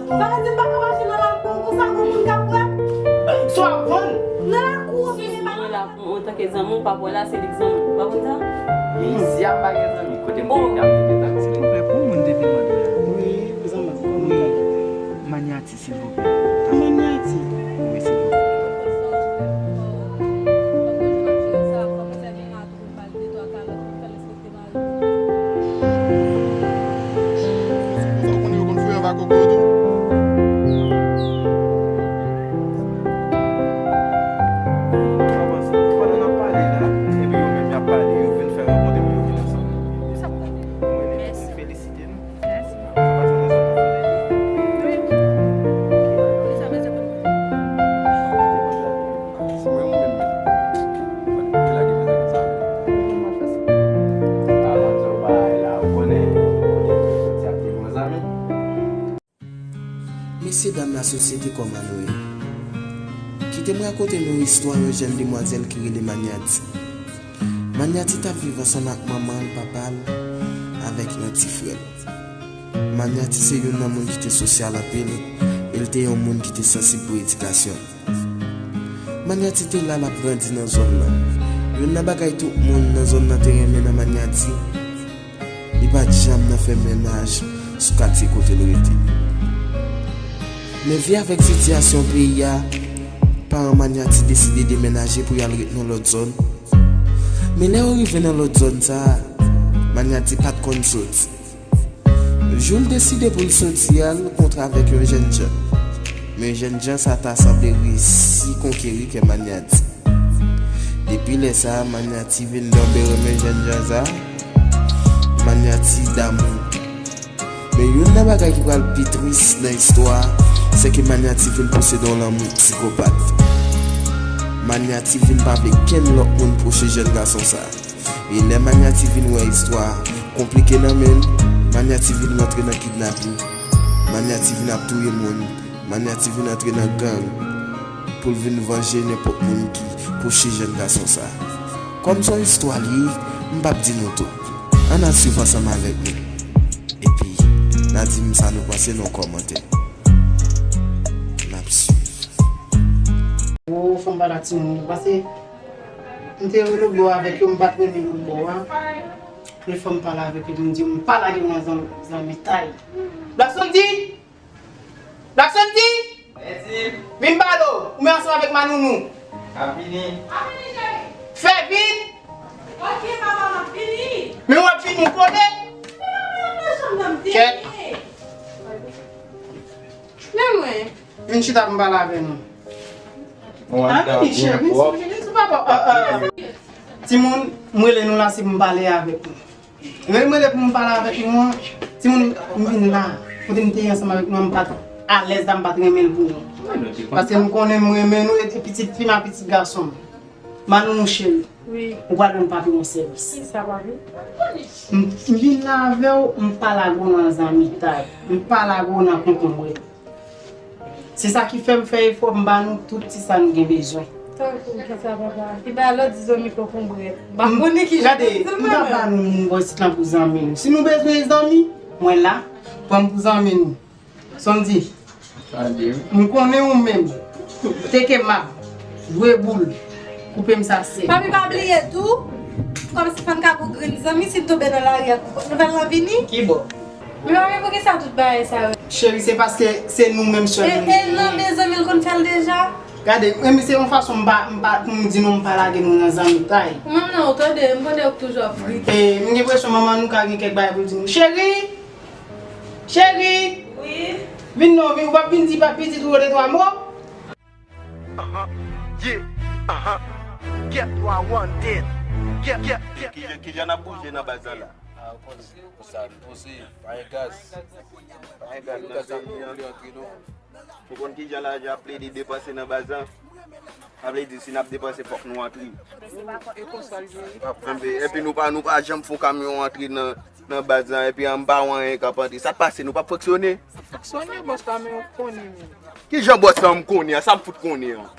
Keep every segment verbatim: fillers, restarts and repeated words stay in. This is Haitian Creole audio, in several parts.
Sa vle di m pa ka mache nan lakou konsa, gon moun k ap wè m? Sa w ap vann? Nan lakou, ou vini pa. Mwen la, antanke zanmi w, pa wè la, se li k zanmi w. Ou pa konn sa? Isi a pa gen zanmi. Kote m te ye, m te gentan konn. Silvouplè, pou yon moun te vin mande la. Wi, zanmi, kòman w ye? Manyati, silvouplè. Manyati? Wi, silvouplè. Ou konn yo konn fouye anba koko yo tou. Pandan n ap pale la, epi yo menm y ap pale, yo vin fè rankontre pou yo vin ansanm. Mwen, mèsi. Felisite nou. Mèsi. Sa pase nan zòn nan? Wi. Poukisa bezwen konn mwen? Si mwen ou menm menm. Fòk mwen lage mwen lage sa. Avan di yon bagay la, ou konnen kote m soti ak te bon zanmi. Mesye dam lasosyete, kòman nou ye? Kite m rakonte nou istwa yon jèn demwazèl ki rele Manyati. Manyati t ap viv ansanm ak manman l, papa l, avèk yon ti frè l. Manyati se youn nan moun ki te sosyal anpil, e l te yon moun ki te sansib pou edikasyon l. Manyati te la, l ap grandi nan zòn nan. Youn nan bagay tout moun nan zòn nan te renmen nan Manyati, li pa t janm nan fè mennaj sou katye kote l rete. Men vi avèk sitiyasyon peyi a, paran Manyati deside demenaje pou y al ret nan lòt zòn. Men lè yo rive nan lòt zòn sa a, Manyati pa t konn soti. Jou l deside pou l soti a, l kontre avèk yon jènjan. Men jènjan sa ta sanble resi konkeri kè Manyati. Depi lè sa a, Manyati vin tonbe renmen jènjan sa a. Manyati damou. Men youn nan bagay ki pral pi tris nan istwa a, se ke Manyati vin posede yon lanmou sikopat. Manyati vin pa vle kenn lòt moun pwoche jèn gason sa a. E lè Manyati vin wè istwa a konplike nan men l, Manyati vin rantre nan kidnapin. Manyati vin ap touye moun. Manyati vin antre nan gang pou l vin vanje nenpòt moun ki pwoche jèn gason sa a. Kòm se yon istwa l ye, m p ap di nou tout. Ann al swiv ansanm avèk nou. Epi, n a di m sa nou panse nan kòmantè. N ap swiv. Ou fè m pale ak timoun yo, paske m te rele bò avèk yo, m pa t renmen bò a. Lè fò m pale avèk yo, m di yo, m pa lage w nan zan-, zanmitay. Black Sandy! Black Sandy! Mèsi. Vin pale w, ou menm ansanm avèk Manounou. Ap vini. Fè vit! Ok, papa, m ap vini. Men w ap vini, ou kole? Kèt. Men mwen. Vin chita pou m pale avè nou. Mwen a vini, cheri, vin sou, vin sou papa. Ah, ah. Timoun, m rele nou la, se pou m pale avèk nou. Lè m rele pou m pale avèk nou an, timoun, m vin la. Kote m te ye ansanm avèk nou an, m pa t alèz la, m pa t renmen l pou nou. Paske m konnen m renmen nou, e pitit fi m a pitit gason m. Manounou cheri, wi, ou pral rann papi yon sèvis. Ki sa, papi? M, m vin la avè w, m pa lage w nan zanmitay. M pa lage w nan konkonbrèt. Se sa ki fè m fè efò m ba nou tout ti sa nou gen bezwen. Tankou kisa, papa? Ki ba lòt di zanmi konkonbrèt. M pa konnen ki jan. Gade, m pa ba nou moun bò isit lan pou zanmi nou. Si nou bezwen zanmi, mwen la, pran m pou zanmi nou. Sandy, m konnen ou menm. Teke mab, jwe boul, koupe m sa sèk. Papi, pa bliye tou, kòmsi fann ka pou grenn zanmi, si n tonbe nan lari a, nouvèl lan vini. Ki bò? Men papi, poukisa tout bagay sa yo? Cheri, se paske se nou menm sèl nou genyen. E, e nan men zanmi l konn fè l deja? Gade, men se yon fason m pa, m pa, pou m di nou m pa lage nou nan zanmitay. Ou menm nan, ou tande, m tande ou toujou ap frite. E, m gen enpresyon manman nou ka gen kèk bagay pou l di nou. Cheri! Cheri! Wi? Vin non, vin, ou p ap vin di pa pitit ou de twa mo? Aha, yeah, aha. Get what I wanted. Get, get, get, get. Kijan, kijan n ap bouje nan baz la la? Ah, ou konnen, pou sa, poze, pa gen gaz. Pa gen gaz nan peyi an. Li antre non. Ou konn kijan lajan ap plede depanse nan baz la? Sa vle di, si n ap depanse, fòk nou antre. E konsa l ye. Enben, epi nou pa, nou pa janm fè yon kamyon antre nan, nan baz la, epi anba w anyen k ap antre. Sa k pase, nou p ap fonksyone? Fonksyone, bòs la, men w konnen, men. Kijan bòs la, m konnen an? Sa m fout konnen an?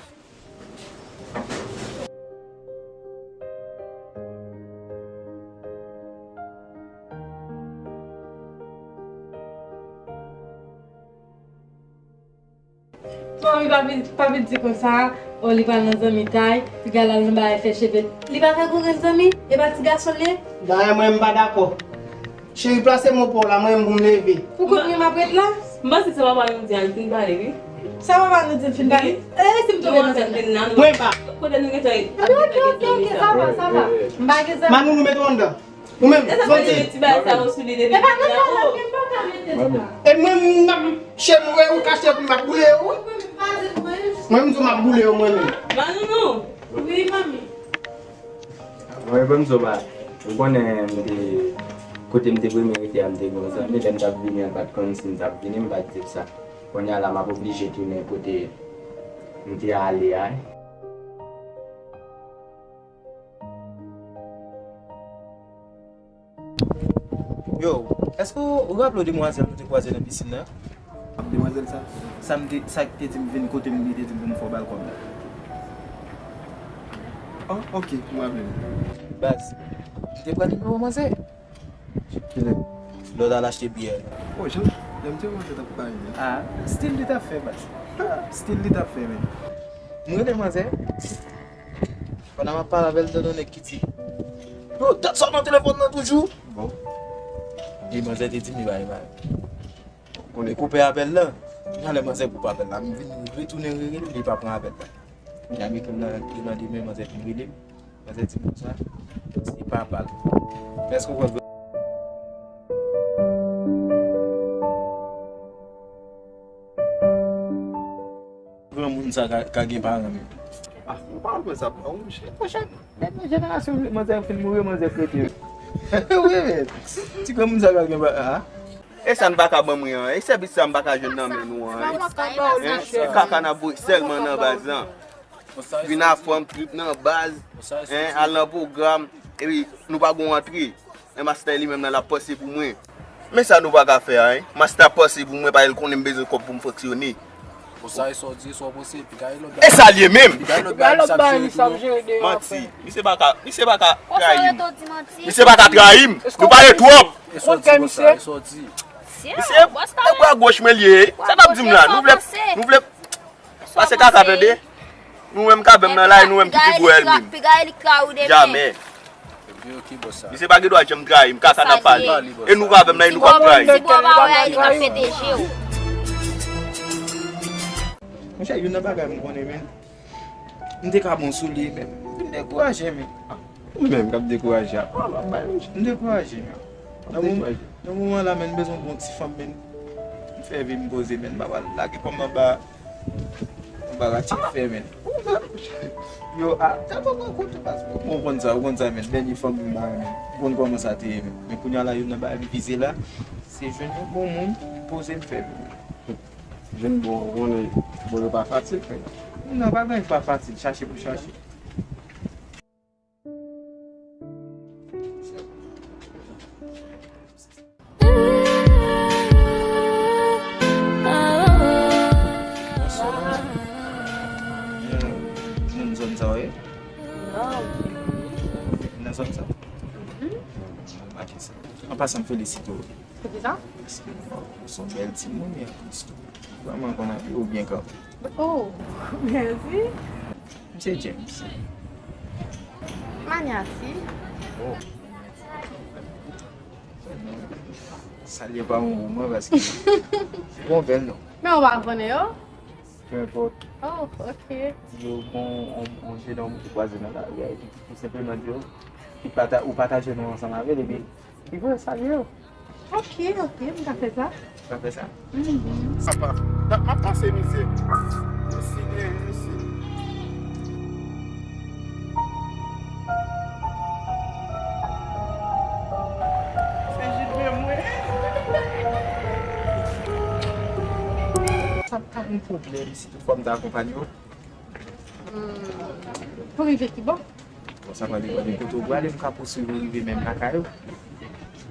Manmi, pa vin, pa vin di konsa, o, li pral nan zanmitay, piga l al nan bagay fè cheve. Li pa fè gwo grenn zanmi, e pa ti gason l ye. Dayè, mwen, m pa dakò. Cheri, plase mo pa w la, mwen, m pou m leve. Ou konn mwen m ap ret la? M panse se papa nou di a, l fin pale, wi. Sa papa nou di l fin pale? E, si m tonbe nan zòn nan? Mwen pa. Kote nou gentan ye? Ok, ok, ok, sa va, sa va. M pa gen zanmi. Manou, nou mete w anndan. Ou menm, e sa fè ti bagay sa yo sou li depi. E pa nan pale, m pa ka mete sa. E mwen, m ap chèn wè ou kache pou m ap boule ou. Mwen, m di w m ap boule ou mwen menm. Manounou. Wi, manmi. Mwen, ban m di w ba, ou konnen m te, kote m te premye rete a, m te gen yon zanmi, lè m t ap vini an, l pa t konn si m t ap vini, m pa t di l sa. Kounye a la, m ap oblije tounen kote m te ale a. Yo, èske w raple w demwazèl nou te kwaze nan pisin nan? Demwazèl sa? Sa m te, sa k te di m vin kote m, li te di m pou m fè w ba l kòb la. Oh, ok, m raple m. Baz, m te pran nimewo manzè. Kilè? Lè w t al achte byè. Oh, jan, jan m te wè manzè t ap pale. Ah, stil li t ap fè, baz. Stil li t ap fè, men. M rele manzè. Pandan m ap pale avè l, tann yon nèg ki di, "Yo, dat sa w nan telefòn nan toujou?" Bon. E manzè te di m li pa, li pa. Konnen koupe apèl la. Jan lè manzè koupe apèl la, m vin retounen rele l, li pa pran apèl la. Kounye a m ekri l nan, nan demen, manzè vin rele m. Manzè di m konsa, se papa l. Èske w konprann? Granmoun sa ka, ka gen paran menm. Ah, ou pa wè sa pran ou, monchè. Monchè, lè nan jenerasyon manzè yo fin mouri, manzè k rete. Wi, men. Ti granmoun sa ka gen paran, ah. E sa n pa ka ban mwen an, e sèvis sa m pa ka jwenn nan men nou an, e kaka n ap voye sèlman nan baz lan. Vin a fanm, trip nan baz, en, al nan pwogram, epi nou pa gon antre. En, masta li menm nan l ap panse pou mwen. Men sa nou pa ka fè a, en. Masta ap panse pou mwen, paske l konnen m bezwen kòb pou m fonksyone. Bon, sa e sa w di, sa w panse, piga e lòt bagay. E sa l ye menm? Piga e lòt bagay, misye ap jere deyò. Manti. Misye pa ka, misye pa ka trayi m. Misye pa ka trayi m. Nou pale twòp. E sa w di, bon, sa e sa w di. Misye, e bra gòch mwen l ye. Sa n ap di m la? Nou vle, nou vle pase kaka, tande? Nou menm k avè m nan la, e nou menm ki pi gwo ènmi m. Jamè. Misye pa gen dwa janm trayi m, kaka n ap pale. E nou k avè m nan, e nou k ap trayi m. Monchè, youn nan bagay m konnen, men, m te ka bon sou li, men m vin dekouraje, men. Ou menm k ap dekouraje a. M dekouraje, men. Nan moman, nan moman la, men, m bezwen bon ti fanm, men. M fè vi m poze, men. M pa pral lage kò m anba, anba ratye fè, men. Ou menm, yo, a, ta poko kote, paske ou konn sa, ou konn sa, men. Dènye fanm m ba, men. Ou konn kòman sa te ye, men. Men kounye a la, youn nan bagay m vize la, se jwenn yon bon moun, poze m fè vi m. Jwenn bon, ou konnen, bon, yo pa fasil, men. Non, pa gen pa fasil, chache pou chache. Nan zòn sa w ye? Non. Nan zòn sa? Mhm. An pasan, m felisite w. Poukisa? Paske w se yon bèl timoun, e anplis tou, vrèman konn abiye w byen kanpe. Oh, mèsi. M se James. Manyasi. Oh. Salye pa yon moman paske se yon bèl non. Men ou pa konnen yo? Peu importe. Oh, ok. Di yo gon yon, yon jennonm ou kwaze nan lari a, epi tou senpleman di yo, ou pata-, ou pataje non ansanm avè l, epi li voye salye yo. Ok, ok, m ka fè sa. Ou ka fè sa? Mhm. Papa, m ap pase mizè. Mèsi byen, mèsi. Se jid men mwen. Sa p ka yon pwoblèm si tout fwa m ta akonpanye w? Hmm. Pou rive ki bò? Bon, sa pa depann de kote w prale, m ka pouswiv ou rive menm lakay ou.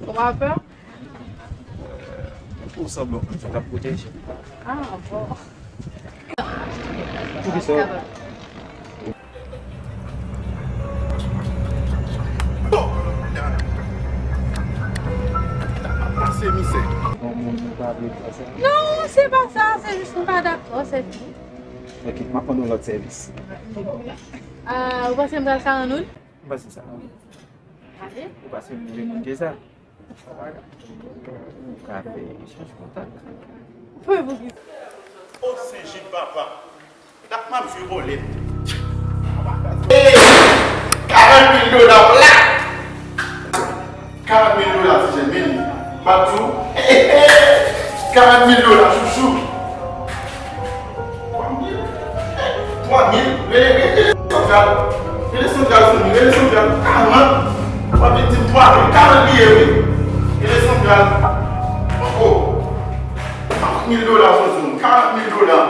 Ou pa pè? Ou sanble yon moun ki t ap pwoteje. Ah, bon. Poukisa? Pase mizè. Yon moun nou pa vle fè sa. Non, se pa sa, se jis m pa dakò, se tou. Ok, m ap rann ou lòt sèvis. Ah, ou panse m pral ka rann ou l? M panse sa. Ou panse m vle moun ke sa? Ou ka fè echanj kontak. Fè pou ki? O Sen Jid papa. Dak m ap jwe bòlèt. Hey! Karant mil dola plat! Karant mil dola, ti jèn, men li. M ap di w, karant mil dola, chouchou. Twa mil? Twa mil? Rele, rele, rele santral. Rele santral, zanmi, rele santral. Karant. W ap vin di m twa mil, karant li ye, wi. Rele santral. Oh. Karant mil dola, zanmi, karant mil dola.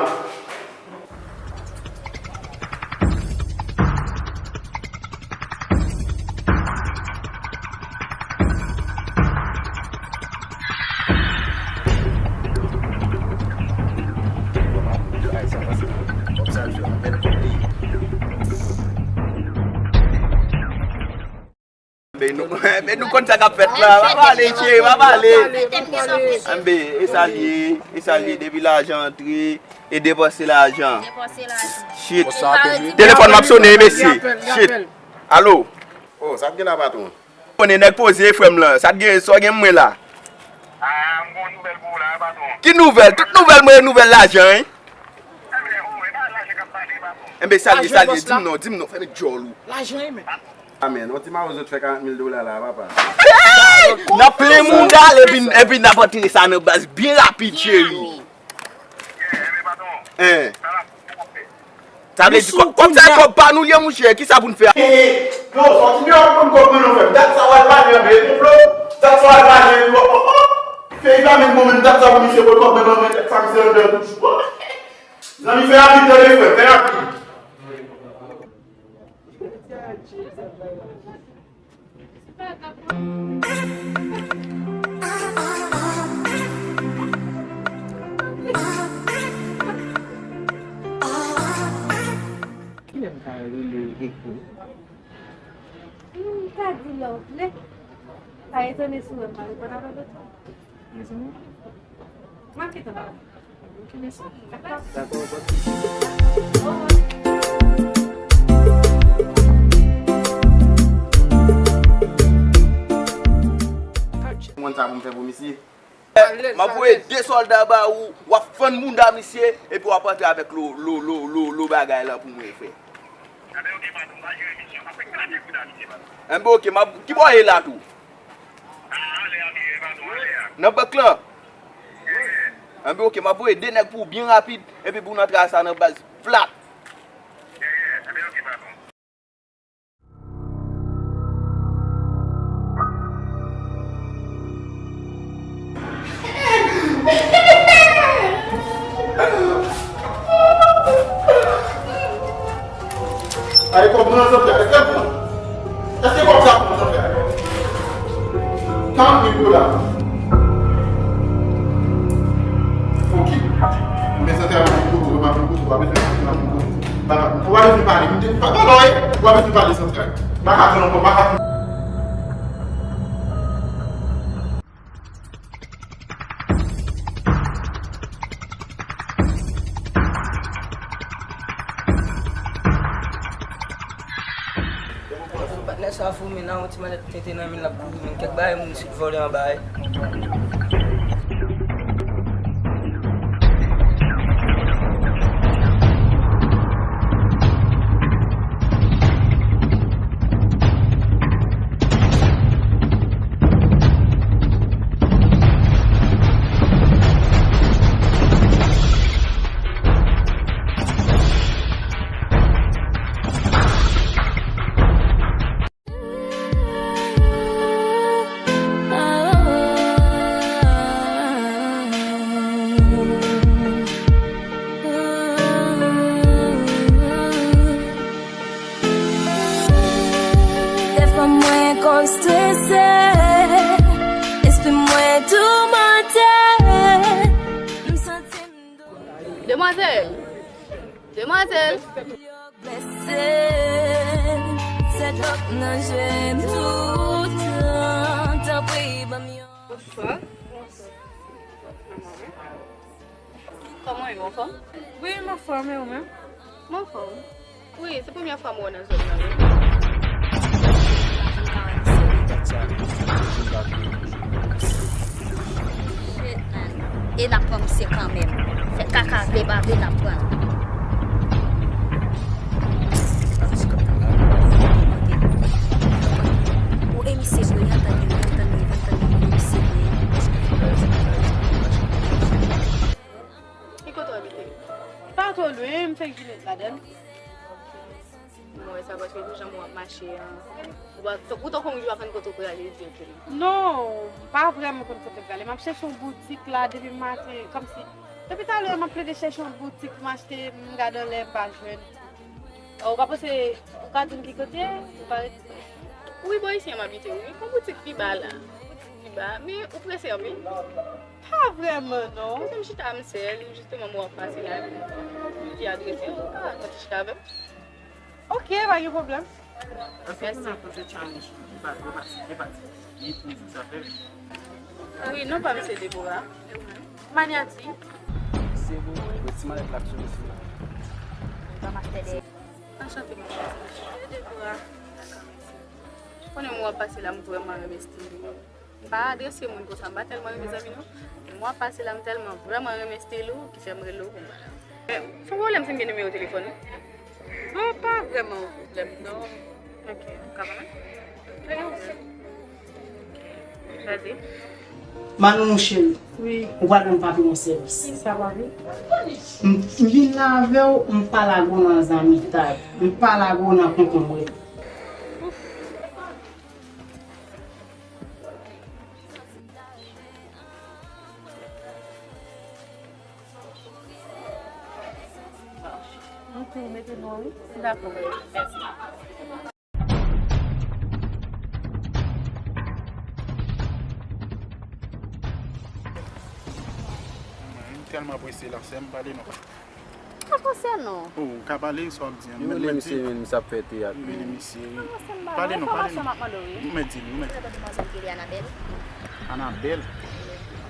Men nou, men nou konn sa k ap fèt la. Pa pale, cheri, pa pale. Anben, e sa l ye, e sa l ye, depi lajan antre, e depanse lajan. Depanse lajan. Shit. Telefòn m ap sonnen, mesye. Shit. Alo. Oh, sa k gen la, patwon? Konnen nèg poze, frè m lan. Sa k gen, sa w gen mwen la? Ah, m gon nouvèl pou ou la, patwon. Ki nouvèl? Tout nouvèl mwen, nouvèl lajan, wi. Enben, sa l ye, sa l ye, di m non, di m non, fèmen djòl ou. Lajan, wi, men. Amen. On ti mawozo t fè karant mil dola la, papa. Hey! N ap plen mouda l, epi, epi n ap antre sa nan baz byen rapid, cheri. Hein. Sa vle di kòb, kòb sa e kòb pa nou l ye, monchè. Kisa pou n fè? Hey, hey, hey. Yo, sòti deyò pou n kòb mwen non, frè m. Dat sa w al pale anba e konplo. Dat sa w al pale, oh, oh, oh. Peyi pa menm bon, menm dat sa pou misye pran kòb mwen ban mwen, dat sa misye anndan touch. Zanmi, fè rapid tande, frè, fè rapid. Kilè m ka rele Eko? Hmm, m ka di lè w vle. Pa etone si w wè m pa reponn apèl ou. Mezanmi. M ap kite w la. Ok, mèsi. Dakò, pa de sousi. Mwen sa pou m fè pou misye. M ap voye de sòlda ba ou, w ap fann bounda misye, epi w ap antre avèk lo, lo, lo, lo, lo bagay lan pou mwen, frè. Enben, ok, m ap, ki bò w ye la tou? Nan bank lan? Enben, ok, m ap voye de nèg pou ou byen rapid, epi pou n antre a sa nan baz plat. Ay, kòb mwen nan zòt la, èske l pran? Èske kòb sa pran zòt la? Karant mil dola. Ok. Men zòt la, mwen kote, mwen kote, mwen kote. Ou pa bezwen pale, m te, pa, pa, pa, ou pa bezwen pale santral. M pa ka tann ankò, m pa ka. Patnè sa fou, men nan yon ti malèt. Tete nan men l ap kouri, men kèk bagay moun isit vòlè anba, wi. Tèt mwen ko strese, lespri mwen toumante. M santi m Demwazèl! Demwazèl! Blese, sèt lòt nan je m toutan, tanpri ban m yon. Bonswa. Kòman yo, anfòm? Wi, m anfòm, e ou menm? M anfòm. Wi, se premyè fwa m wè w nan zòn nan, wi. Shit, man. E n ap pran misye kanmenm. Fè kaka vle pa vle, n ap pran l. Ou e misye vre, antann li, antann li, antann li, e misye vre. Ki kote w abite? Pa twò lwen, m fèk vin ret ladan l. Mwen wè sa paske pou jan w ap mache an. Ou pa, ou tankou w pa konn kote w prale, di ok. Non, m pa vrèman konn kote m prale. M ap chèche yon boutik la depi maten, kòmsi, depi talè m ap plede chèche yon boutik pou m achte, m gade anlè, m pa jwenn. Ou pa panse ou ka di m ki kote? Ou pa ret. Wi, bò isi an m abite, wi. Yon boutik pi ba la. Yon boutik pi ba, men ou prese anpil? Pa vrèman, non. Paske m chita, m sèl, jisteman, mwen ap pase la. M di adrese, ou ka, ou ka chita avè m. Ok, pa gen pwoblèm. Èske ou konnen kote Challenge? Li pa, li pa, li pa, li pou di sa fè. Wi, non pa m se Deborah. Manyati. Se bon, yon ti malèt la k sou mesye la. Anchante, manyati. Deborah. Konnen mwen ap pase la, m vrèman renmen stil ou. M pa adrese moun konsa, m pa tèlman renmen zanmi nou. Men mwen ap pase la, m tèlman vrèman renmen stil ou, ki fè m rele w konsa. Men, se yon pwoblèm si m gen nimewo telefòn ou? Bon, pa vrèman yon pwoblèm, non. Ok, ou ka ban mwen? Vas-y. Manounou cheri, wi, ou pral rann papi yon sèvis. Ki sa, papi? M, m vin la avè w, m pa lage w nan zanmitay. M pa lage w nan konkonbrèt. Ok, mete non, wi. Dakò, mèsi. Mwen tèlman prese la, sè m, pale non. Pa fòse non. Oh, ou ka pale, sa w ap di an. Yo rele misye menm, misye ap fè teyat. Yo rele misye, wi. Pale non, pale non. Ou mèt di l, ou mèt. Anabèl.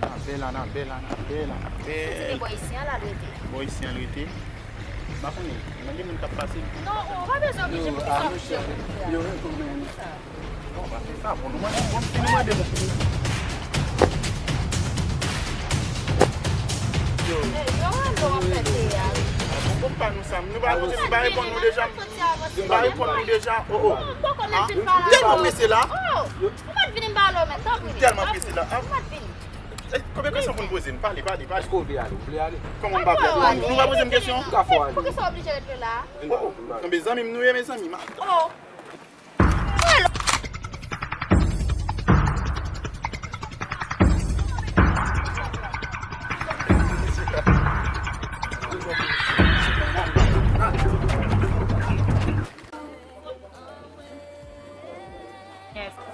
Anabèl, Anabèl, Anabèl, Anabèl. Ou di ke bò isi an l al rete? Bò isi an l rete? M pa konnen. Mande moun k ap pase. Non, ou pa bezwen oblije pou ki sa w oblije. Yo, yo, yo, yo. Non, pa fè sa, bon, nou mande, bon, si nou mande, bon. Yo. Ey, yo, rele w ap fè teyat. Bon, bon, pa nou sa. Nou pa, nou pa reponn nou deja. Nou pa reponn nou deja. Oh, oh. Tèlman prese la. Ou pa t vini m pale w, men, tanpri. Tèlman prese la. Ou pa t vini. Eh, konbyen kesyon pou n poze m? Pale, pale, pale. Èske w vle ale? Ou vle ale? Kòman m pa vle ale? Nou pa poze m kesyon? Ou ka fè w ale. Poukisa w oblije ret la? Oh, oh. Mezanmi, nou ye mezanmi. Oh.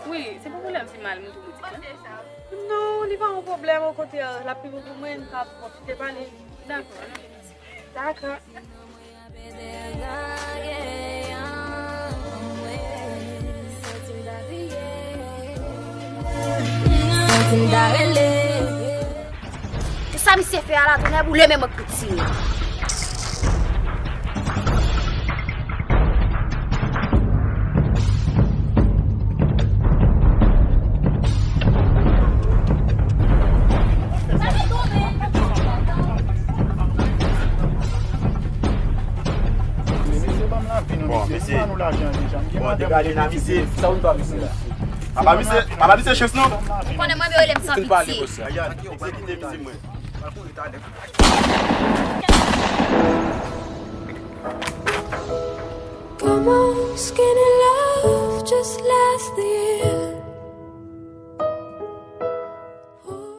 Wi, se pa pwoblèm si mal m tou boutik la. Non, li pa yon pwoblèm, okontrè, l ap pi bon pou mwen, m ka pwofite pale. Dakò. Dakò. Sa misye fè a la, tonnè boule, men mwen kontinye. Bon, mesye. Bon, degaje la, mesye. Sa ou pa misye la? Apa misye, apa misye chans non? Konnen mwen menm yo rele m san pitye. Egzekite misye mwen. Come on, skinny love, just last the year.